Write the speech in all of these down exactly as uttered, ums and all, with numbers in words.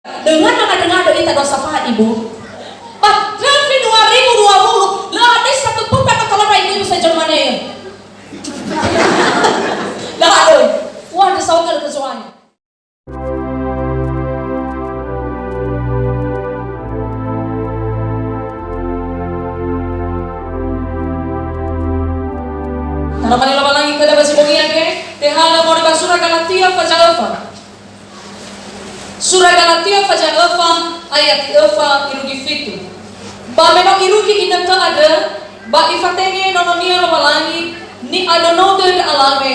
Dengan mengada-ngada ita dosa fa, Ibu. Ba, kan fi dua ribu dua puluh, lö ada satu pun pernah kalau ibu-ibu saya Jerman ya. Lö ada. Wah, ada saudara kesuanya. Taroma li Lowalangi khöda ba zi bongi andre, tehala moroi ba sura Galatia faza öfa. Sura Galatia faza öfa, ayat öfa irugi fitu. Ba me no irugi inötö andrö, ba ifatenge nononia Lowalangi, ni'adönögö ndra alawe,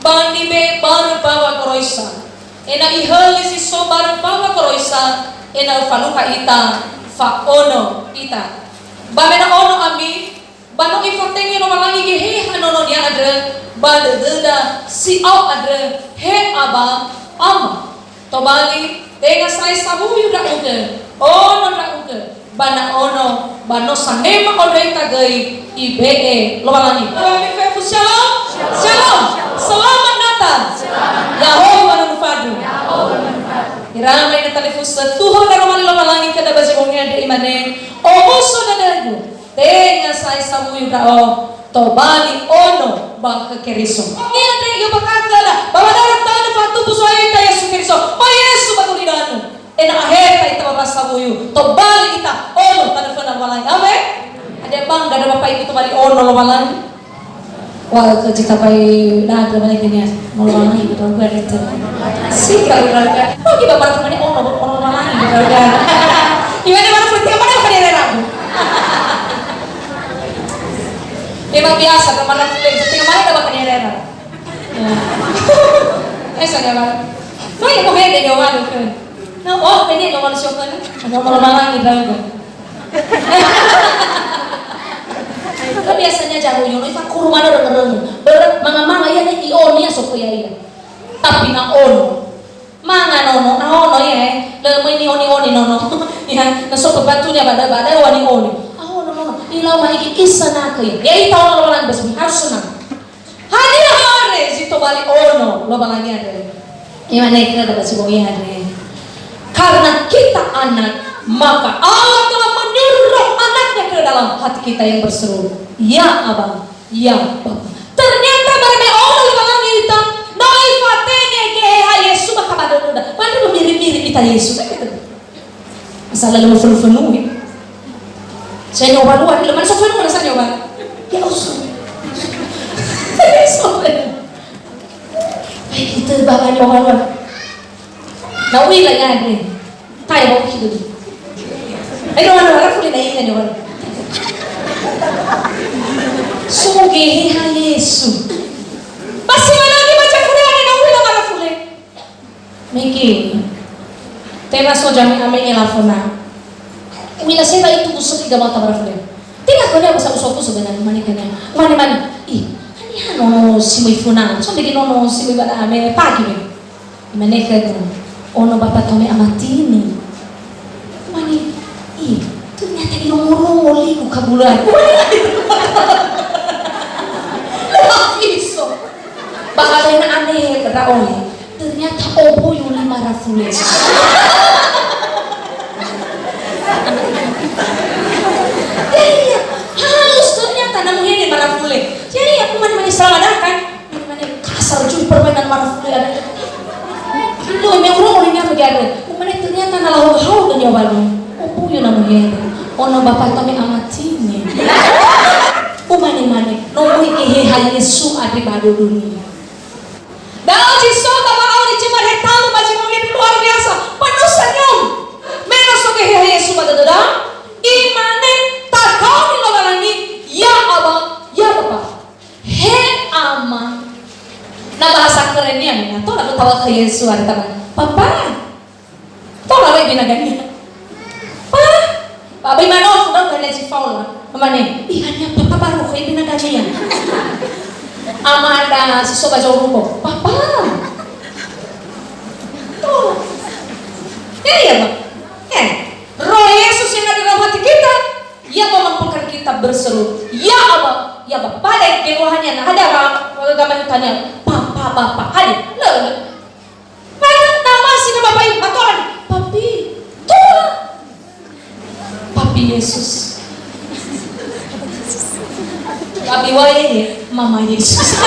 ba nibe'e barö mbaŵa goroisa. Ena'ö ihöli si so barö mbaŵa goroisa, ena'ö falukha ita, fa'ono ita. Ba me no ono ami, ba no ifatenge Lowalangi Geheha nononia andrö, ba dödöda si'ao andrö, he Aba, Ama. Tobali, tenga sa'ae sawuyu ndra'ugö, ono ndra'ugö, ba na ono, ba no sanema ondröita göi ibe'e Lowalangi. Kami fefu shalom, shalom. Selamat Natal. Ya'ahowu wanunu fadu. Ira mai na talifusö tuho daroma li Lowalangi khöda ba zi bongi andre, imane, omuso dödögu. Tenga sa'ae sawuyu ndra'o, tobali ono ba khö Keriso. Ia andre i'ombakha'ö khöda, ba wadara tanö fatubu Zo'aya ita Yesu Keriso. O Yesu ba gulidanö. Ena'ö aheta ita ba wasa sawuyu, tobali ita ono tanö föna Lowalangi. Amen. Hadia bangga ndra Bapak Ibu tobali ono Lowalangi? Wah, khö jika bai dada mana gini ya. Mau Lowalangi, betul gue ada itu. Sika udah. Oh, kita baru kemarin ono, ono Lowalangi, betul gue. Gimana mana penting mana bakal dia ragu? Memang biasa, teman aku penting mana ada bakal dia ragu. Ya. Eh, saya lah. Saya mau hede dia waduh ke. Na, oh, pede lo manusia kan? Ada malu-malu gitu. Kan biasanya jago yono itu kurma ada rengeng. Ber-, manga-manga ya nih, io nia soko ya iya. Tapi na ono. Manga nono, na ono ya, eh. Lalu main io ni oni nono. Ya, na soko batunya pada-pada wani oni. Ah, ono nono. Ilau mai ki isa na ke. Ya, ita ono lo lang bas harus senang. Hadia hare zi tobali ono Lowalangi andre? Imane khöda ba zi bongi andre, "Karena kita anak, maka Allah telah menyuruh Roh Anaknya ke dalam hati kita yang berseru, 'Ya Aba, ya Bapa.'" Ternyata barö me ono Lowalangi ita, no ifatenge Geheha Yesu ba dödöda. Ba andre no mirip-mirip ita Yesu, kan gitu. Asal lö mofönu-fönu, eh. Saya nyoba dua, lö mana sofönu, mana saya nyoba. Ya, usul. Sofönu. Baik, kita bawa nyoba dua. Na uila ya, deh. Taya bawa kita. Ayo, mana, mana, fulé na ila nyoba. So Geheha Yesu. Pasti mana ni baca fulé, ada na uila mana fulé. Mege, tenga so jami'a me'e elaföna. U'ila seba itu busöki gamata marafule. Tenga khönia usa usofu sebenarnya, mane khönia. Mane, mane. Ih, haniha nono si möi föna? So mege nono si möi ba da'e, me pagi me. Mane khönia. Ono bapa tome amatini. Mane, ih, ternyata irongo-rongo ligu kabulan. Lö afiso. Ba halena ane raohe, ternyata omboyu lima rafule. Ya, iya. Halus ternyata na muhede marafule. Ya, iya, aku mane-mane salah kan? Mane-mane kasar juga permainan marafule ada. Lu, me urung orang yang begitu. Umane ternyata na lahou-hou dan nyawa lu. Omboyu na muhede. Ono bapa tome amatini. Umane-mane, no möi Geheha Yesu andre ba dödönia. Da'ö zi so ba wa'auri Jumat he talu ba zi bongi, luar biasa. Penuh senyum. Me no so Geheha Yesu ba dödöda, imane, takaoni Lowalangi, "Ya Aba, ya Bapa." He Ama. Na bahasa kerennya, na tola betawö khö Yesu, ada teman. Papa. Tola wai binagania. Pa, ba bai manofu dong kena si faula. Mamane, ih, hanya papa baru koi binagania. Ama ada si so ba zoruko. Papa. Tola. Ya, iya, Bang. Eh, Roh Yesus yang ada dalam hati kita, yang memampukan kita berseru, "Ya Aba, ya Bapa." Pada keluhannya, nah, ada apa? Kalau gambar tanya, "Papa, Bapa." Ada. Lö, lö. Mana nama si nama Bapak Ibu? Atau ada, "Papi, Yesus. Abi wae ye, Mama Yesus.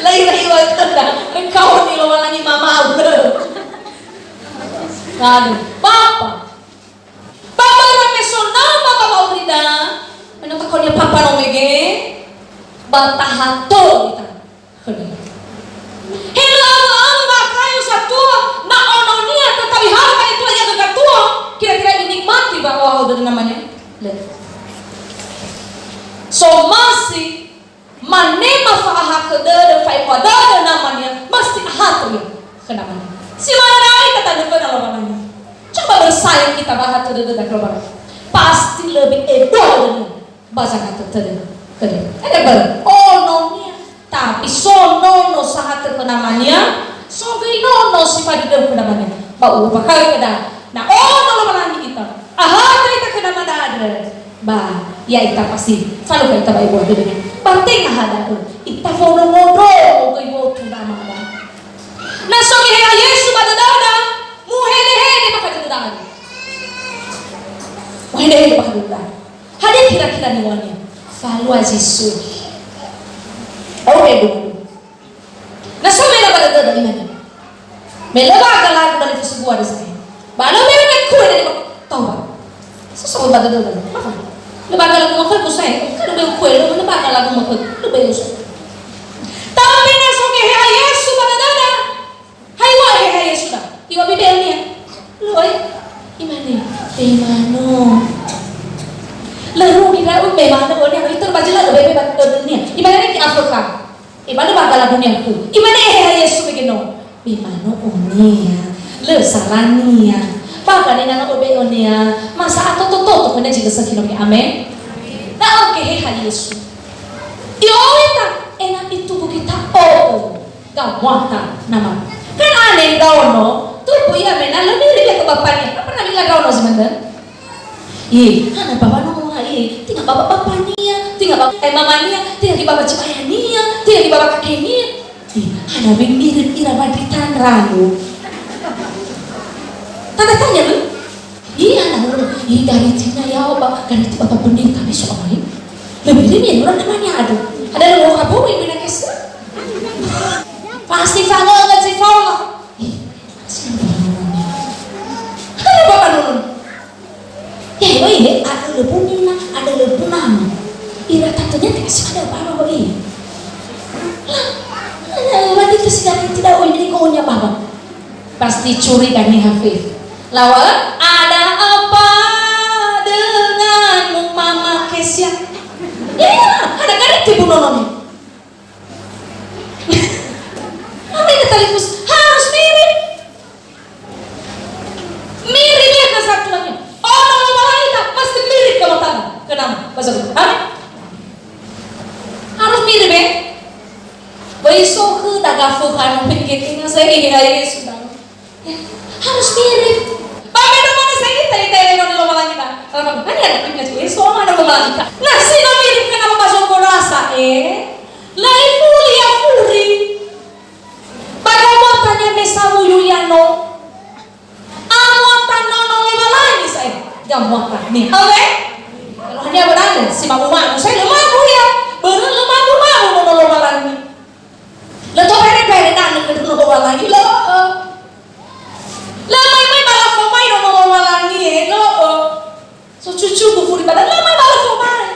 Lain-lain wae khöda, engkau ni Lowalangi Mama au. Lalu, Papa. Papa na me so nama ba wa'aurida, me no takonia Papa no mege, ba tahatö ita. He lö awö-awö wa'akayo satua, na ononia tatawi hara ba etua ia gagatua, kira-kira inikmati ba wa'ahakhö dödö namania? Lö. Somasi manema fa'ahakhö dödö, fa'ebua dödö namania, mesti ahakhö ia khö namania. Si manö da'ö ita tanö föna Lowalangi. Coba bersaing kita ba hakhö dödöda khö Lowalangi. Pasti lebih ebua dödönia. Ba zahakhö tödö. Tödö. Ede börö. Ononia. Tapi so nono sahakhö khö namania, so göi nono si fadödöu khö namania. Ba u'ombakha'ö khöda, na ono Lowalangi ita, ahakhö ita khö namada andrö, ba ya'ita pasti falukha ita ba ebua dödönia. Ba tenga ha da'ö, ita fondrongondrongo göi wotu namada. Na so Geheha Yesu ba dödöda, muhede-hede bakha dödöda. Muhede-hede bakha dödöda. Hadia kira-kira niŵa'önia? Falua zi sui. Aure dulu. Na so mela ba dödöda imane. Me lö ba galagu dali fusugua desa. Ba lö me me kue dali ba tauba. So so ba dödöda. Apa? Lö ba galagu makhögu sai. Kan lö be kue, lö ba galagu makhögu. Lö be uso. Tapi na so Geheha Yesu ba dödöda. Hai wa Geheha Yesu da. Iŵa'ö bebe'önia. Lö, eh. Imane, "Bemano." Lö rugi ndra'o bemano, oni anu itor bajela lö bebe ba dödönia. Imane ki Afrika. Ibalö ba galagunia ku. Imane Geheha Yesu begeno. "Bemano onia. Lö salania. Ba gane nana obe onia. Masa atoto-toto kone zi lö sakino ke. Amen." Da'ö Geheha Yesu. I'o'ita, ena'ö itugu kita o'o. Gamuata nama. Kan aneh ndraono, tubu ia me na lö mirip ia khö bapania. Kan pernah mila ndraono zi manö? Ye, hana baba nono ha ye, tenga baba bapania, tenga baba, eh, mamania, tenga göi baba cibayania, tenga göi baba kakenia. Ye, hana be mirip ira ba ndrita ndra'o. Tanda tanya, lö? Iya, na ulun, ih, dari Cina ya, Pak. Dari itu Bapak pendeta, besok apa ini? Lebih ini ya, orang namanya ada. Ada yang mau kabur, ibu nak kesel. Pasti fangöngöt si folo. Ih, pasti ada orang. Ada Bapak dulu. Ya, ya, ya, ada lebih nina, ada lebih nama. Ira tantenya tidak sih ada apa-apa, Pak, ih. Lah, ada wanita sedang tidak, oh, ini konyol, Bapak. Pasti curiga nih Hafif. Lawan, "Ada apa denganmu, Mama Kesia?" Ya, ada kan itu Bu Nono nih. Apa yang kita lipus? Harus mirip. Mirip ya kesatuannya. Orang mau malah kita pasti mirip sama tanah. Kenapa? Bahasa Bali. Hah? Harus mirip ya. Böi so khöda gafökha no penggekenga saya ini aja sudah. Ya, harus mirip. Ba me no manö sa'ita ita eleno ni Lowalangi ta. Kalau kan ya, kan ya, eh, so mana Lowalangi ta. Nah, si no mirip kan apa ba zombolo asa, eh? Lain furi ya furi. Ba gamuata nia me sawuyu ya no. Amuata nono Lowalangi sa'ae. Gamuata ni. Oke? Kalau hanya berada si mabu-mabu, saya lö mabu ya. Börö lö mabu-mabu nono Lowalangi. Lö tobere-bere nanö khö nono Lowalangi, lö'ö. Lö mai-mai ba lafomai nono Lowalangi, eh, lö'ö. So cucugu furi ba da'ö, lö mai ba lafomai.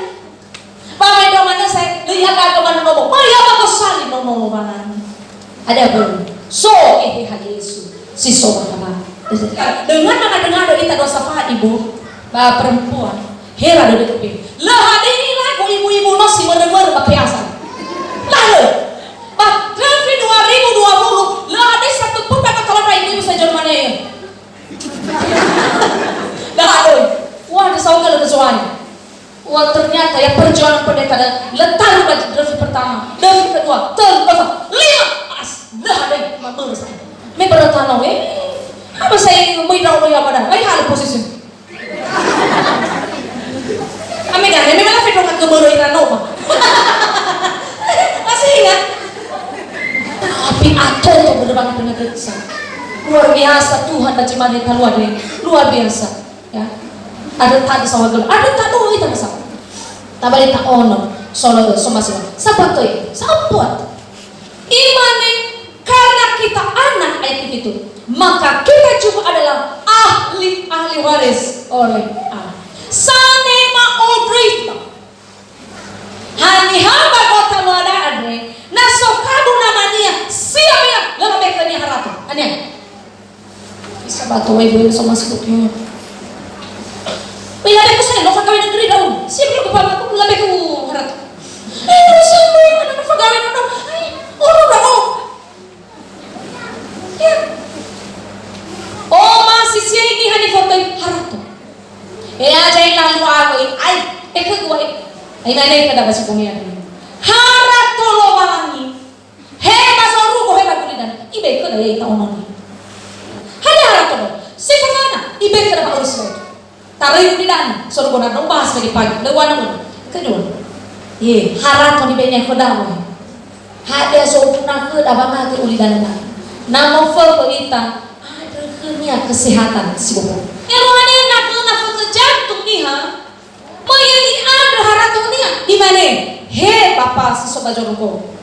Ba mai da'ö manö sa'ae, lö ihaga-haga manö nomo. Mai ya ba gosali nono Lowalangi. Ada börö. So Eheha Yesu. Si so ba. Dengan manga denga do ita dosa fa ibu. Ba perempuan. Hera dödögu be. Lö hadia iragu ibu-ibu no si mörö-mörö ba peasa. Lalu, ba Covid dua ribu dua puluh, lö hadia satu pun ba katola ibu-ibu sa Jerman ya. Dah ada. Wah, ada saudara kesuai. Wah, ternyata ya perjuangan pendeta dan letak ba döfi pertama, döfi kedua, telu, empat, lima, pas. Dah ada. Mampu saya. Me bertano, eh. Apa saya mau dah, mau ya, pada? Baik hal posisi. Ame gane, me mala fedonga gömörö ira no, ba. Masih ingat? Tapi atoto bener banget dengan Tuhan. Luar biasa Tuhan, bacemane ta luar biasa. Luar biasa, ya. Ada tadi sama gelo. Ada tadi itu masa. Tabali ta'ono solo somasi. Sabat toi. Sabat. Imane karena kita anak ayat itu, maka kita juga adalah ahli-ahli waris oleh Allah. Sanema obrita. Haniha ba gotaluada andre, na so kabu namania, siap ia, lö labe khönia harato. Ania. Bisa bato wai boe so masuk ya. Wai labe ku saya, no fagawe negeri dau. Siap ia ku pama ku labe ku harato. Eh, bisa boe mana no fagawe no. Ai, oro dau. Ya. Oh, masih sini hani foto harato. Eh, aja yang lalu aku, ai, eh, ke gua, ai, nane ke dapat sepuluh miliar. Harato Lowalangi. He, ba zorugo, he, ba gulidan. Ibe ke da ya ita ononi. Hana harato. Si fafana, ibe ke da ba urus lagi. Taröi ulidanö, sorugo na no bahas lagi pagi. Lö wana wana. Kedua. Ye, harato ni benya khodawa. Hadia zoguna khöda ba mate ulidanö. Na mofökhö ita, andrö khönia kesehatan si bobo. Eroane na khöna fökhö jantung niha, möi andrö haratonia, imane, "He Bapa si so ba zorugo.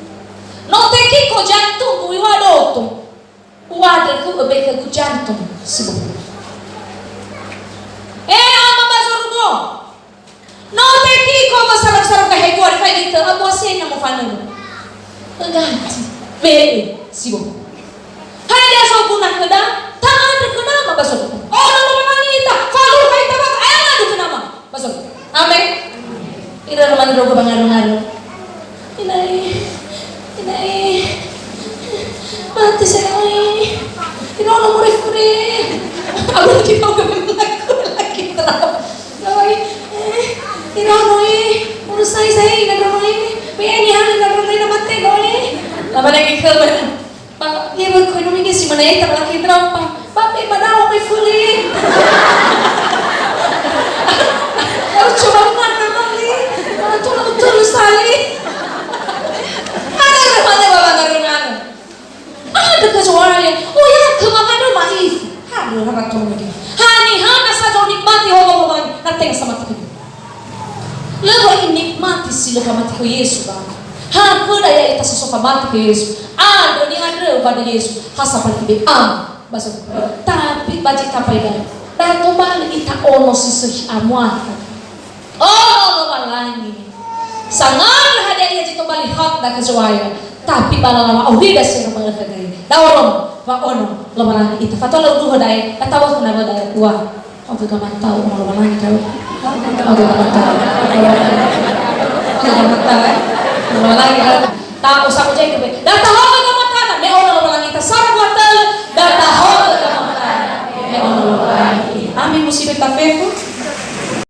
No tekiko jantunggu iwa doto." Uwandrö khöu öbekhe gu jantung si bobo. Eh, Ama ba zorugo. No tekiko ba sarang-sarang kahegua di faigi tö, abu asena mo fanölu. Ögati. Be'e si bobo. Hadia zoguna khöda, ta'andrö khö Nama ba zorugo. Ono Lowalangi ita, faluha ita ba, eh, andrö khö Nama. Masuk. Amin. Ira rumah dulu ke bangaru-ngaru. Inai. Inai. Mati saya, oi. Ira nomor kure. Aku lagi mau ke mengaku lagi terang. Oi. Eh, ira noi. Urus saya, saya ira noi. Be ini hari ira noi nama teh noi. Apa lagi ke? Ba, ye ba koi no mege si mana ita ba laki drapa. Ba, be ba dawa mai fuli. Au coba mana mali. Ba, coba betul sali. Ada mana ba mana. Ada kecuali. Oh ya, ke mana do mai. Haduh, harato mege. Hani hana saja nikmati Allah Lowalangi. Nateng sama tiga. Lö wa inikmati si lö famati khö Yesu ba. Ha khöda ya'ita si so famati khö Yesu. Andrö ni'andröu ba döi Yesu, ha sambali ibe'e ba so. Tapi ba zi tapai da'e, da tobali ita ono si sökhi amuata. Ono Lowalangi. Sangandrö hadia ia zi tobali hakda kecuali, tapi ba lala wa'aurida si ömö ökhö da'e. Da oroma wa ono Lowalangi ita. Fatua lö uduhö da'e, da tawa khö nawö da'e ua. Oke, gamatau, mau Lowalangi kau. Oke, gamatau. Oke, gamatau, eh. Mau Lowalangi kau. Tahu sama aja itu, be. Datang